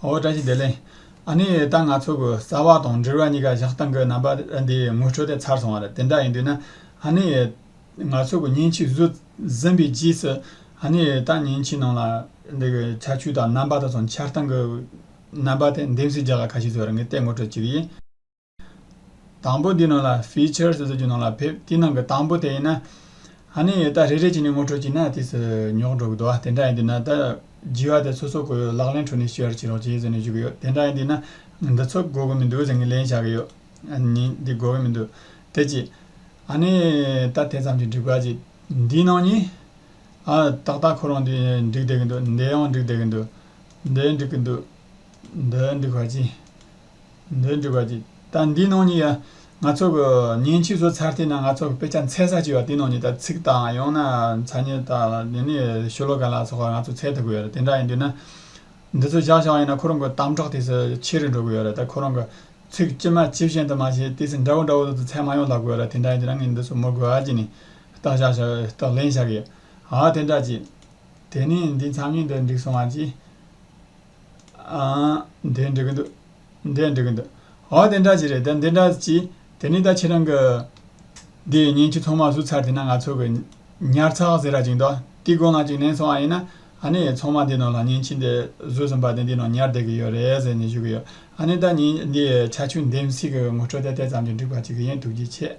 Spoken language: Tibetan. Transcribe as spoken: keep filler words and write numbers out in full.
ཨོ་བཀྲ་ཤིས་བདེ་ལེགས། ཨ་ནི་ད་ང་ཚོ་གི་རྩ་བ་དང་འབྲེལ་བ་གཉིས་ཀ་བཞག་སྟངས་ཀྱི་རྣམ་པ་འདི་ངོ་སྤྲོད་དེ་ཚར་སོང་བ་རེད། དེ་འདྲ་ཡིན་དུས་ན་ཨ་ནི་ང་ཚོ་གི་མཉེན་ཆས་བཟོས་ཟིན་པའི་རྗེས་སུ་ཨ་ནི་ད་མཉེན་ཆས་ནང་ལ་འདི་གི་ཁྱད་ཆོས་དང་རྣམ་པ་དང་སོགས་འཆར་སྟངས་ཀྱི་རྣམ་པ་དེ་འདེམས་གསེས་རྒྱག་ག་ཁ་ཤས་བཟོས་རེད། ངས་དེ་ངོ་སྤྲོད་བྱེད་ཀྱི་ཡིན། དང་པོ་འདི་ནང་ལ་ཕི་ཅར་ཟེར་རྒྱུ་ནང་ལ་ཕེབས། དེའི་ནང་གི་དང་པོ་དེ་ཡིན་ན། ཨ་ནི་ད་རེ་རེ་བྱས་ནས་ངོ་སྤྲོད་བྱས་ན་དེ་སུ་ཉོག་འགྲོ་གི་འདུག་ཨ། དེ་འདྲ་ཡིན་དུས་ན་ད་རྒྱས་པ་དེ་སོ་སོ་གི་ལག་ལེན་ཁྲོད་ནས་ཤེས་པར་བྱེད་རོགས་བྱེད་ཟེར་ནས་ཞུ་གི་ཡོད། དེ་འདྲ་ཡིན་དུས་ན་འདི་ཚོ་དགོས་གི་མི་འདུག་ཟེར་ངས་ལན་བཞག་གི་ཡོད། ཨ་ནི་འདི་དགོས་གི་མི་འདུག་དེ་གཅིག་ཨ་ནི་ད་དེ་ཙམ་གྱིས་འགྲིག་པ་གཅིག་འདིའི་ནང་ནས། ཨ་ཏག་ཏག་ཁོ་རང་འདི་འགྲིག་བསྡད་ཀྱི་འདུག་འདི་ཡང་འགྲིག་བསྡད་ཀྱི་འདུག་འདི་འགྲིག་གི་འདུག་འདི་འགྲིག་པ་ཅི། འདི་འགྲིག་པ་ཅི། ད་འདི་ནང་ནས་ཡ་ང་ཚོ་གི་མཉེན་ཆས་བཟོ་ཚར་དུས་ན་ང་ཚོ་གི་དཔེ་ཆ་འཚོལ་ས་ཅིག་ཡོད། དེ་ནང་ནས་ད་ཚིག་དང་ཡང་ན་མཚན་ཉིད་དང་དེ་ནས་ཤོ་ལོ་ཀ་ལ་སོགས་པ་ང་ཚོ་འཚོལ་ཐུབ་ཀྱི་ཡོད་རེད། དེ་འདྲ་ཡིན་དུས་ན་འདི་ཚོ་བཞག་བཞག་ཡིན་ན་ཁོ་རང་གི་དམ་དྲག་དེ་ཚོ་ཆེ་རུ་འགྲོ་གི་ཡོད་རེད། ད་ཁོ་རང་གི་ཚིག་ཇི་མ་ཇི་བཞིན་དུ་མ་བྱས་དུས་སུ་འདྲ་བོ་འདྲ་བོ་དུ་ཚད་མ་ཡོང་ལབ་དགོས་ར། དེ་འདྲ་ཡིན་དུས་ན་ངས་འདི་ཚོ་མི་དགོས་ཨ་ཅི་ནས་རྟགས་བཞག་བཞག་རྟགས་ལེན་བཞག་གི་ཡོད། ཨ་དེ་འདྲ་ཅི། དེ་ནས་འདི་མཚམས་ཡིན་འདི་འགྲིག་སོང་ཨ་ཅི། ཨ་འདི་འགྲིག་གི་འདུག་འདི་འགྲིག་གི་འདུག་ཨ་དེ་འདྲ་ཅི་རེད། དེ་འདི་འདྲ་ཅི། དེ་ནས་ད་ཁྱེད་རང་གི་འདི་མཉེན་ཆས་ཚང་མ་བཟོས་ཚར་དེ་ན་ང་ཚོ་གི་ཉར་ཚགས་ཟེར་ར་ཅིག་འདུག་དེའི་སྒང་ལ་ཅིག་ལེན་སོང་བ་ཡིན་ན་ཨ་ནི་ཚང་མ་འདི་ནང་ལ་མཉེན་ཆས་འདི་བཟོས་ཟིན་པ་དེ་འདི་ནང་ཉར་བསྡད་ཀྱི་ཡོད་རེད་ཟེར་ནས་ཞུ་གི་ཡོད། ཨ་ནི་ད་ཉིན་འདི་ཁྱད་ཆོས་འདེམས་གསེས་ཀྱི་ངོ་སྤྲོད་དེ་དེ་ཙམ་གྱིས་འགྲིག་པ་ཅིག་ཡིན། ཐུགས་རྗེ་ཆེ།